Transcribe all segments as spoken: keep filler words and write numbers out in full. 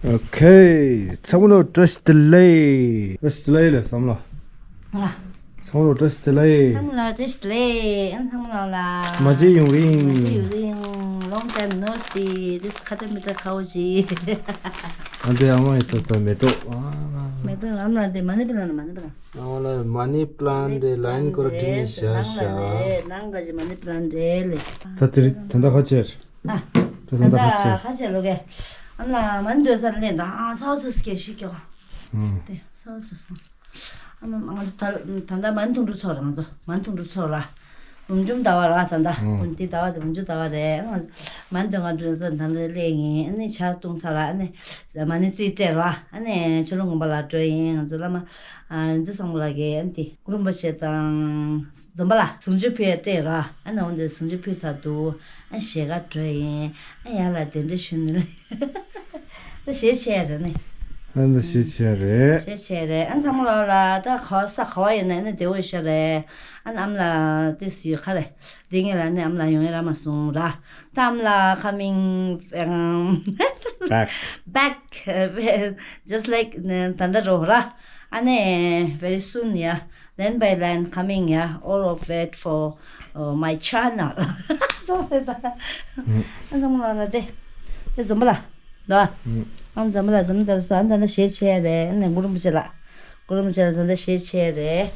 ཨོ་ཁེ། ཚང་མ་ལ་བཀྲ་ཤིས་བདེ་ལེགས། བཀྲ་ཤིས་བདེ་ལེགས་ལ་བསམ་ལ། ཨ། ཚང་མ་ལ་བཀྲ་ཤིས་བདེ་ལེགས། ཚང་མ་ལ་བཀྲ་ཤིས་བདེ་ལེགས། ཨ། ཚང་མ་ལ་ལ། མ་བརྗེད་ཡུན་རིང་། མ་བརྗེད་ཡུན་རིང་། Long time no see. This ཁ་ཏ་མི་ཏྲ་ཁའོ་ཇི། ཨ་འདི་ཨ་མ་ཡི་ཏོ་ཙ་མེ་ཏོག་ཨ། མེ་ཏོག་ཨ་མ་ལ་འདི་མ་ནི་པི་ལ་ན་མ་ནི་པི་ལ། ཨ་ལ་མ་ནི་པི་ལན་ཏི་ལའིན་སྐོར་བྲིས་ནས་བཞག་ཤག་ནང་ལ་ནི་ནང་ག་ཅི་མ་ནི་པི་ལན་ཏི་ལེ། ད་དེ་རིང་ད་ལྟ་ཁ་ཆེར། ཨ། ད་ད་ད་ད་ཁ་ཆེ། ཁ་ཆེ་ལོ་གེ། ཨ་ལ་མ་ནི་འདོད་ས་ལེན་ད་ཨ་ས་ཚོ་སྐད་ཤིག་ཀྱོ། ཨ། དེ་ས་ཚོ་སོང་། ཨ་ནི་ང་ཚོ་ད་ད་ལྟ་མ་ནི་ཐུང་འབྲུ་ཚོ་ར། ང་ཚོ་མ་ནི་ཐུང་འབྲུ་ཚོ་ལ། འབུམ་འཇོམས་ཟླ་བ་ར་ད་ལྟ། ཨ། འབུམ་འདི་ཟླ་བ་དེ་འབུམ་འཇོམས་ཟླ་བ་རེད། ང་ཚོ་མ་ནི་འདོད་ང་འབྲུ་ཚོ་ད་ལྟ་སླེབས་ཡིན། ཨ་ནི་ཇ་བཏུང་ཚར་ར། ཨ་ནི་མ་ནི་རྩིས་སྤྲད་ར། ཨ་ནི་ཆོས་ལུང་དགོན་པ་ལ་འགྲོ་ཡིན། ང་ཚོ་བླ་མ་ཨ་རིག་འཛིན་བཟང་པོ་ལགས་ཀྱིས་ཨ་ནི་དེ་གུ་རུ་རིན་པོ་ཆེ་དང་། འཛོམས་པ་ལ་གཟུངས་ཆུ་ཕུལ་སྤྲད་ར། ཨ་ནི་འོན་ཏེ་གཟུངས་ཆུ་ཕུལ་ཚར་འདུག་ཨ་ཞལ་ཁ་འགྲོ་ཡིན། ཨ་ཡར་ལ་གདན་འདྲེན་ཞུ་ནི་ལ། ད་ཞལ་ཆེ་རེད་ནི། ཨ་ད་ཞལ་ཆེ་རེད། ཞལ་ཆེ་རེད། ཨ་ཚང་མ་ལོག་ལ་ད་ག་བ་ས་ག་བ་ཡོད་ན་ཨ་ནི་བདེ་བོ་ཤ་རེད། ཨ་ནི་ཨམ་ལ་ཏིས་ཡོད་ཁ་རེད། འདི་ངེད་ལ་ནི་ཨམ་ལ་ཡོང་ཡ་ར་མ་སོང་ར། ད་ཨམ་ལ་coming back back just like ད་ད་རོ་ར། ཨ་ནི་very soon ཡ། Line by line coming, yeah. All of it for uh, my channel. ཙོག་རེད་ད། ཨ་འཛམ་ལ་ལ་དེ། དེ་འཛོམས་པ་ལ། ད། ཨ་འཛམ་པ་ལ་འཛོམས་ད་སོ་ཨ་ད་ད་ཞེ་ཆེ་རེད། ཨ་ནི་གུ་རུ་རིན་པོ་ཆེ་ལ། གུ་རུ་རིན་པོ་ཆེ་ལ་ད་ད་ཞེ་ཆེ་རེད།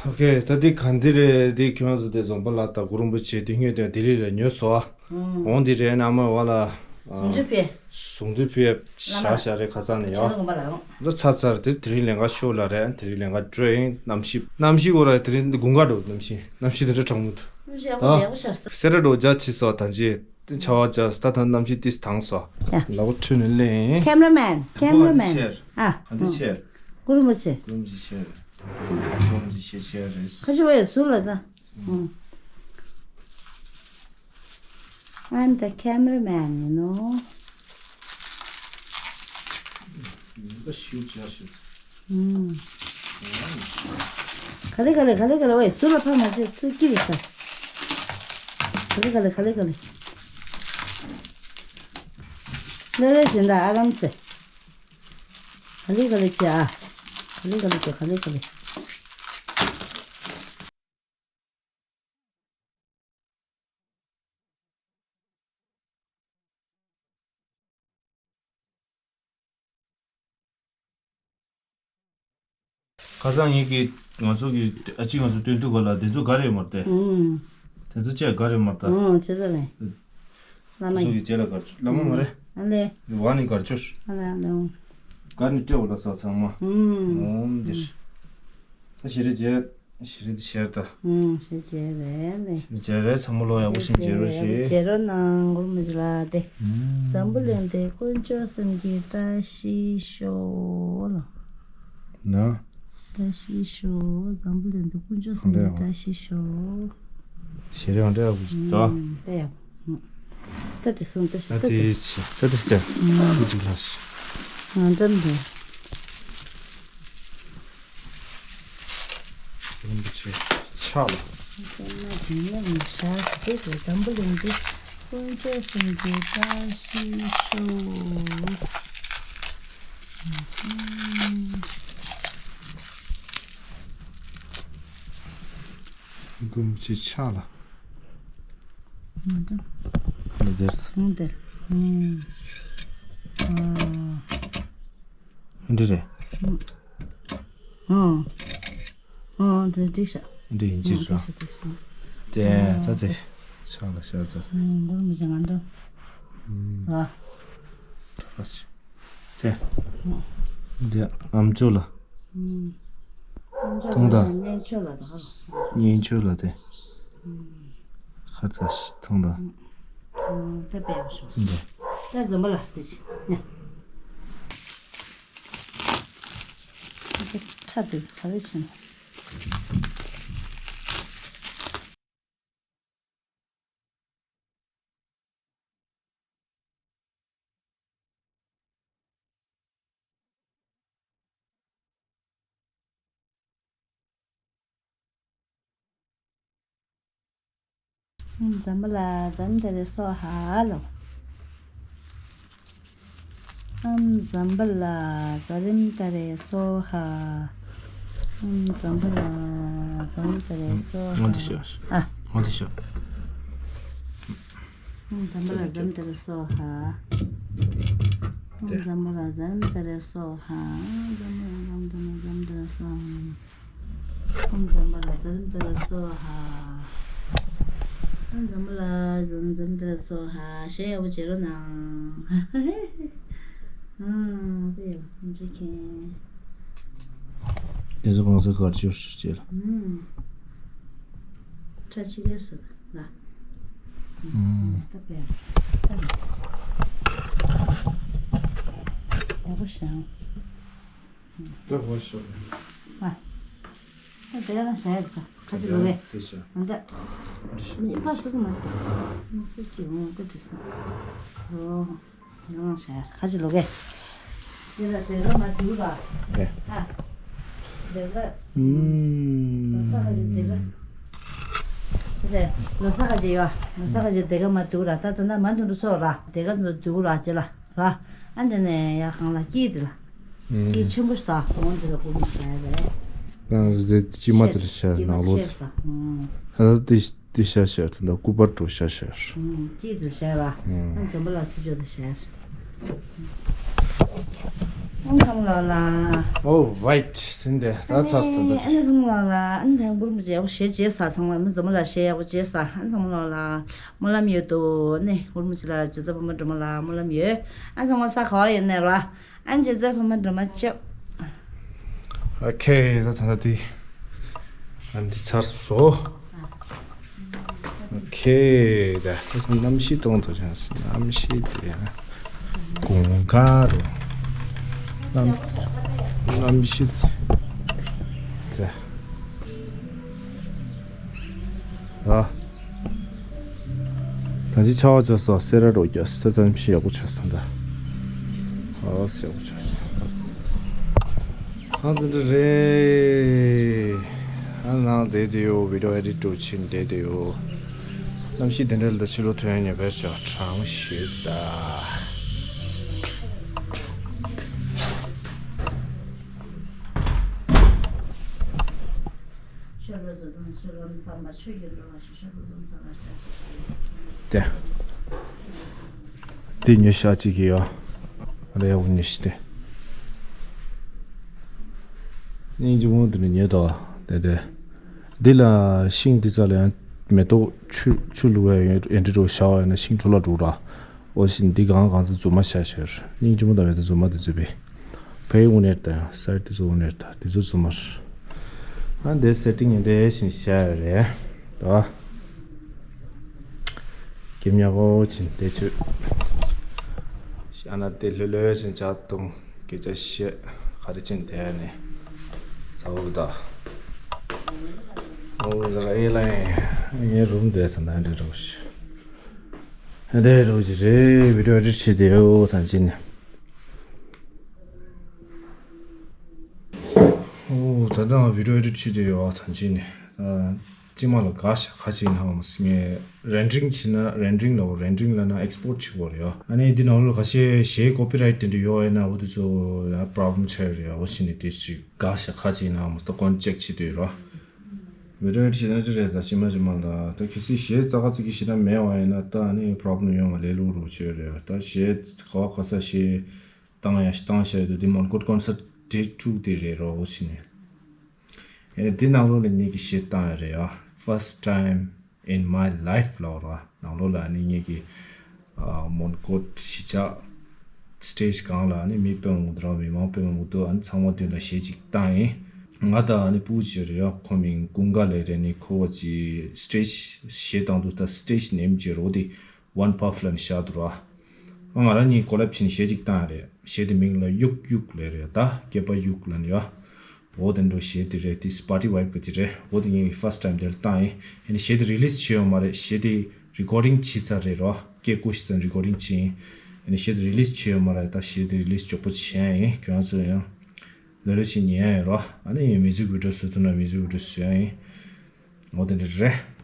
ཨོ་ཁེ། ད་དེ་ག་འདི་རེད། དེ་ཁྱོད་ཚོ་དེ་འཛོམས་པ་ལ་ད་གུ་རུ་རིན་པོ་ཆེ་དེ་སྔོན་དེ་ལྡི་ལི་ལ་ཉོས་སོ། འོང་འདི་རེད་ན་མ་བ་ལ། གཟུངས་ཆུ་ཕུལ། གཟུངས་ཆུ་ཕུལ་བཞག་བཞག་རེད་ཁ་སང་ནས་ཡོ། ལ་ཚ་ཚར་དེ་དེ་རིང་ལེན་ག་ཤོག་ལ་རེད། དེ་རིང་ལེན་ག་འགྲོ་ཡིན། གནམ་གཤིས་གནམ་གཤིས་གོ་ར་དེ་རིང་འདི་དགུན་ཁ་འགྲོ། གནམ་གཤིས་གནམ་གཤིས་དེ་འདྲ་གྲང་མོ་འདུག་གནམ་གཤིས་ཡག་པོ་ཡག་པོ་ཤར་སོང་། སེ་ར་འགྲོ་རྒྱ་ཆེ་སོ་ད་ཅི་དེ་ཆ་བ་རྒྱ་སོ་ད་ད་གནམ་གཤིས་ཏིས་དྭངས་སོ། ཡ། ལ་བོ་ཁྲུས་ནས་ལེན། Cameraman, cameraman. ཨ། ག་འདི་ཆེར། གུ་རུ་མ་ཆེ། གུ་རུ་མ་ཆེ་ཆེར། གུ་རུ་མ་ཆེ་ཆེ་ཆེར་རེད། ཁ་ཆེ་བས་ཟུར་ལ་ད། I'm the cameraman, you know. ག་ལེ་ག་ལེ་ག་ལེ་ག་ལེ་ཝེ་སུ་ལ་ཕ་མ་ཆེ་ཚུལ་ཀི་རེད་ས། ག་ལེ་ག་ལེ་ག་ལེ་ག་ལེ། ལེ་ལེ་ཟིན་ད་ཨ་རམ་སེ། ག་ལེ་ག་ལེ་ཆེ་ཨ། ག་ལེ་ག་ལེ་ཆེ་ག་ལེ་ག་ལེ། ཁ་སང་ངེད་ཀྱིས་ང་ཚོ་གི་ཨ་ཅེ་ང་ཚོ་སྟོན་དུས་ག་ལ་དེ་ཚོ་ག་རེ་ཡོད་མ་རེད་དེ། ཨུམ། དེ་ཚོ་ཅེས་ག་རེ་ཡོད་མ་རེད་ད། ཨུམ་ཅེས་ཚོ་རེད། བླ་མ་ཡིན། ཚོ་གི་རྗེས་ལ་གར་བླ་མ་མ་རེད། ཨ་ལེ། བ་ནི་གར་ཆོར། ཨ་ལེ་ཨ་ལེ། གར་ནི་སྤྲེའུ་ལ་ས་ཚང་མ། ཨུམ། འོམ་འདིར། ད་ཞི་རི་རྗེ། ཞི་རི་འདི་ཤེར་ད། ཨུམ་ཞི་རི་རྗེ་རེད་ལེ། ཞི་རི་རྗེ་རེད་ཚང་མ་ལོ་ཡག་པོ་ཞིག་མཇལ་རོགས་ཞེས། མཇལ་རོགས་གནང་གུ་རུ་མི་ལ་དེ། འཛམ་བུ་གླིང་འདི་དཀོན་མཆོག་གསུམ་གྱི་བཀྲ་ཤིས་ཤོག་ལོ། ན། བཀྲ་ཤིས་ཤོག་འཛམ་བུ་གླིང་འདི་དཀོན་མཆོག་གསུམ་གྱི་བཀྲ་ཤིས་ཤོག་ཞེས་རེ་བ་འདྲ་ཡག་པོ་ཞིག་ད། ད་ཡག་པོ། ད་དེ་སོང་ད་ཞིག་ད་ད་དེ་ད་དེ་ཞིག་ད་དེ་ཅིག་ལ་ཞིག་ང་འདྲ་འདྲ། རིན་པོ་ཆེ་ཕྱག་ལ། ཚང་མ་དེ་ནས་མི་བཞག་ཟེར་དེ་འཛམ་བུ་གླིང་འདི་དཀོན་མཆོག་གསུམ་གྱི་བཀྲ་ཤིས་ཤོག་རིན་པོ་ཆེ་ཕྱག་ལ། མི་འདུག་མི་འདིར། མི་འདིར། ཨུམ། ཨ། འདི་རེད། ཨུམ། ཨ། ཨ། འདི་འགྲིག་ཤག་འདི་ཡིན་ཅི་ཨ། འགྲིག་རེད། ཤག་འགྲིག་ཤག་དེ་ད་དེ་ཕྱག་ལ་ཤག་ཚ། ཨུམ། མགོ་མི་བྱེད་ང་འགྲོ། ཨུམ། ཨ། ཨ་ཤི། དེ། འདི་ཨམ་ཅོག་ལ། ཐུང་ད། གཉེན་ཆོས་ལ་དང་། གཉེན་ཆོས་ལ་དེ། ཁར་ད་ཐུང་ད། ད་པའི་ཡག་ཤོས། འདི། ད་འཛོམས་པ་ལ་དེ་ཅི། ཉ། ཁྲ་དེ་ག་རེ་བྱུང་། འཛམ་བུ་ལ་འཛམ་དེ་རེ་སོ་ཧ་ལོ། ཨོཾ་ཛམྦྷ་ལ་ཛ་རིམ་ཏ་རེ་སྭཱ་ཧཱ། ཨོཾ་ཛམྦྷ་ལ་ཛ་རིམ་ཏ་རེ་སྭཱ་ཧཱ། འོ་འདི་ཤོག་ཨ། འོ་འདི་ཤོག་ཨོཾ་ཛམྦྷ་ལ་ཛ་རིམ་ཏ་རེ་སྭཱ་ཧཱ། ཨོཾ་ཛམྦྷ་ལ་ཛ་རིམ་ཏ་རེ་སྭཱ་ཧཱ། ཛམྦྷ་ལ་ཛ་རིམ་ཏ་རེ་སྭཱ་ཧཱ། ཨོཾ་ཛམྦྷ་ལ་ཛ་རིམ་ཏ་རེ་སྭཱ་ཧཱ། ཨོཾ་ཛམྦྷ་ལ་ཛ་རིམ་ཏ་རེ་སྭཱ་ཧཱ། ཞལ་ཡག་པོ་བྱེད་རོགས་གནང་། ཨང་། དེ་ཡག་པོ་འཇིག་མཁན། དེ་ཚོ་གང་ཚོད་གར་ཅོར་ཞིག་བྱེད་ལ། ཨང་། ཁྲ་ཆི་གེ་སོ་ལ། ཨང་། ད་པའི་ཡག་པོ་ཤང་། ད་བ་ཤོ། ཨ། ད་དེ་ག་ན་ཞེ་ཡག་ཁ་ཅི་ལོ་གེ། དེ་ཤ། ཨ་ད། མི་པ་སུ་གི་མ་ཤ། མི་སུ་གི་འོང་ད་དེ་ཤ། ཨོ། ཡང་ཞེ་ཡག་ཁ་ཅི་ལོ་གེ། དེ་ལ་དེ་ག་མ་དུ་ལ། ཨེ། ཨ། དེ་ག་ཨུམ། ལོ་ས་ཁ་ཅི་དེ་ག་ལོ་ས་ཁ་ཅི་ཡོད། ལོ་ས་ཁ་ཅི་དེ་ག་མ་དུ་ལ། ད་དུ་ན་མ་དུ་རུ་སོ་ལ། དེ་ག་དུ་ལ་ཅི་ལ། ར། ཨ་འདི་ནས་ཡར་སྒང་ལ་དཀྱིལ་འདི་ལ། ཨུམ། དཀྱིལ་ཆེན་པོ་ཞིག་དང་གོང་འདི་ལ་སྒོར་མོ་བཞག་ཡ་རེད། ད་འདི་དཀྱིལ་མ་དེ་ལ་བཞག་ནང་ལོགས་དེ། ད་ལྟ་དེ་དེ་བཞག་བཞག་དེ་འདྲ་སྐུ་པར་འགྲོ་བཞག་བཞག་ཨུམ། དཀྱིལ་དུ་བཞག་པ། ཨུམ། ཨ་འཛོམས་པ་ལ་ཚུར་ཕྱོགས་དུ་བཞག་ཨ་འཛོམས་ལོ་ལ། All right. དེ་འདྲ་ད་ཚར་སོང་ད། ཨ་འཛོམས་ལོ་ལ། ཨ་འདི་སྒོར་མོ་བྱས་ཞེ་བྱས་ས་ཚང་མ་ཨ་འཛོམས་ལ་ཞེ་ཡག་པོ་བྱས་ས། ཨ་འཛོམས་ལོ་ལ། སྨོན་ལམ་ཡོད་དོ། ནི་སྒོར་མོ་ཅི་ལ་ཇི་ཙ་བ་མ་འགྲོ་མ་ལ་སྨོན་ལམ་ཡོད། ཨ་ཚང་མ་ས་ག་བ་ཡོད་ནས་ར། ཨ་ཇི་ཙ་བ་མ་འགྲོ་མ་ཅོ། ཨོ་ཁེ། ད་ད་ད་དེ་ཨ་འདི་ཚར་སོ། ཨོ་ཁེ། ད་ད་ད་གནམ་གཤིས་གཏོང་དུ་ཆགས་སོ། གནམ་གཤིས་དེ་ཡང་དགུན་ཁ་རེད། གནམ་གནམ་གཤིས་དེ་ཨ། ད་ཅི་ཆར་པ་ཆགས་སོང་། སེར་ར་འགྲོ་རྒྱུ་ཟེར། ད་ཞིག་ཡག་པོ་ཆགས་སོང་ད། ཨ་ཟེར་ཡག་པོ་ཆགས་སོང་། ཨ་འདི་འདྲ་རེད། ཨ་ནང་བསྡད་དེ་ཡོད། བི་ཌི་ཡོ་ཨེ་ཌིཊ་འགྲོ་ཕྱིན་བསྡད་དེ་ཡོད། གནམ་གཤིས་དེ་འདྲ་ལ་ཕྱི་ལོགས་ཐོན་ཡ་ཉེ་བར་ཆ་གྲང་ཤོས་ད། དེ། དེ་ཉོས་ཤག་ཅིག་གི་ཡོད། རེ་འུ་ཉོས་ཤི་དེ། སྙིང་རྗེ་མོ་དེ་ནི་ཉོས་དོ། དེ་དེ། འདི་ལ་ཤིང་འདི་ཙ་ལ་ཡང་མེ་ཏོག་ཆུ་ཆུ་བླུགས་པའི་ཡོད་འདི་འགྲོ་བཞག་པ་ཡིན་ན་ཤིང་འཕྲོ་བརླག་འགྲོ་ར། འོ་ཤིང་འདི་གང་གང་ཚ་རྫུན་མ་བཞག་ཤར། སྙིང་རྗེ་མོ་དང་མེད་དེ་རྫུན་མ་དེ་ཚོ་བས། ཕའི་དངོས་གནས་དང་སར་དེ་ཚོ་དངོས་གནས་དང་དེ་ཚོ་རྫུན་མ་རེད། ཨ་འདི་སེ་ཊིང་ཡིན་འདྲ་ཞིག་བྱས་ཡོད་རེད་ད། སྐྱེ་ཉག་གོ་ཆིན་དེ་ཆུ། ཤ་ན་དེ་ལྷོད་ལྷོད་ཞིག་ཇག་དུང་སྐད་ཆ་བཤད་ག་རེ་ཆིན་དེ་ནས་ཚ་བོ་ད། ཨོ་ཟ་ར་ཨེ་ལ་ཡིན་ངའི་རུམ་དེ་ད་ན་འདྲ་རོ་ཞིག་འདྲ་རོ་ཞིག་རེད། བི་ཌི་ཡོ་ཨེ་ཌིཊ་བྱེད་དེ་ཡོད་ད་ཅི་ནས། ཨོ་ད་ལྟ་ང་བི་ཌི་ཡོ་ཨེ་ཌིཊ་བྱེད་དུ་ཡོད་པ་དང་ཅི་ནས། ཨ་གཅིག་མ་ལ་དགའ་ཤ་ཁ་ཅིག་ན་མ་སི་ངས་རེན་ཌི་རིང་བྱེད་ན་རེན་ཌི་རིང་ལ་འོ་རེན་ཌི་རིང་ལ་ན་ཨེག་སི་པོར་ཊི་བྱེད་དགོས་རེད་ཡ། ཨ་ནི་འདི་ནང་ལོགས་ཁ་ཤས་གཞས་ཀོ་པི་རའིཊ་དེ་འདྲ་ཡོད་ཡིན་ན་འོ་དེ་ཚོ་ཡང་པྲོབ་ལེམ་ཆགས་ཡོད་རེད་ཡ། འོ་ཤི་ནས་དེ་ཅིག་དགའ་ཤ་ཁ་ཅིག་ན་མ་སི་ད་ཀོན་ཅེག་བྱེད་དུ་ཡོད་ར། བི་ཌི་ཡོ་ཨེ་ཌིཊ་བྱེད་ན་ཅི་རེད་ད་ཅི་མ་ཅི་མ་ལ་ད་གལ་སྲིད་གཞས་རྩ་ཁ་ཅིག་གི་གཞས་ད་མེད་པ་ཡིན་ན་ད་ཨ་ནི་པྲོབ་ལེམ་ཡོང་བ་ལས་སླ་རུ་བྱེད་རེད་ཡ། ད་གཞས་ག་བ་ག་ས་གཞས། བཏང་ཡ་ཞིག་བཏང་བྱས་དུས་འདི་མོན་གྷོ་ཀོན་སར་ཊི་ཌེ་ཊུ་དེ་རེད་རོ་འོ་ཤི་ནས། ཨེ་འདི་ནང་ལོགས་ལ་ངེད་ཀྱི་གཞས་བཏང་ཡ་རེད་ཡ། First time in my life ལབ་ར། ནང་ལོགས་ལ་ནི་ངེད་ཀྱི་ཨ་མོན་གྷོ་གཞིས་ཆགས་སི་ཊེ་ཇི་སྒང་ལ་ནི་མི་དཔེ་མང་པོ་འདུག་ར། མི་མང་དཔེ་མང་པོ་འདུག་ཨ་ནི་ཚང་མ་མདུན་ལ་གཞས་ཅིག་བཏང་ཡིན། ང་དང་ཨ་ནི་སྤུ་གུ་ཅིག་རེད་ཡ། ཁོ་མིང་ཀུན་དགའ་ལབ་རེད། ནི་ཁོ་བ་ཅི་སི་ཊེ་ཇི་གཞས་བཏང་དུས་ད་སི་ཊེ་ཇི་ནེམ་ཅིག་རོ་དེ། One Puff ལབ་ནས་བཞག་འདུག་ར། ང་རང་གཉིས་ཀོ་ལེབ་བྱས་ནས་གཞས་གཅིག་བཏང་ཡ་རེད། གཞས་དེ་མིང་ལ་གཡུག་གཡུག་ལབ་རེད་ད། སྐེད་པ་གཡུག་ལབ་ནས་ཡ། འོ་དེ་འདྲ་གཞས་དེ་རེད། དེ་སི་པོ་ཊི་ཕའི་གི་ཅིག་རེད། འོ་དེ་ངས་ཕར་སི་ཊི་ཊའིམ་དེར་བཏང་ཡིན། ཨ་ནི་གཞས་དེ་རི་ལི་སི་བྱས་ཡོད་མ་རེད། གཞས་དེ་རི་ཀོར་ཌིང་བྱས་ཚར་རེད་ར། སྐད་བཀོད་ཤི་ཚར་རི་ཀོར་ཌིང་བྱས་ཡིན། ཨ་ནི་གཞས་དེ་རི་ལི་སི་བྱས་ཡོད་མ་རེད། ད་གཞས་དེ་རི་ལི་སི་མགྱོགས་པོ་བྱས་ཡ་ཡིན། ཁྱོད་རང་ཚོ་ཡང་ལོ་ལོ་ཞིག་ཉན་ཡ་ཡིན་ར། ཨ་ནི་མིའུ་ཛིག་བི་ཌི་ཡོ་བཟོ་ཐུབ་ན་མིའུ་ཛིག་བི་ཌི་ཡོ་བཟོ་ཡ་ཡིན། འོ་དེ་འདྲ་རེད།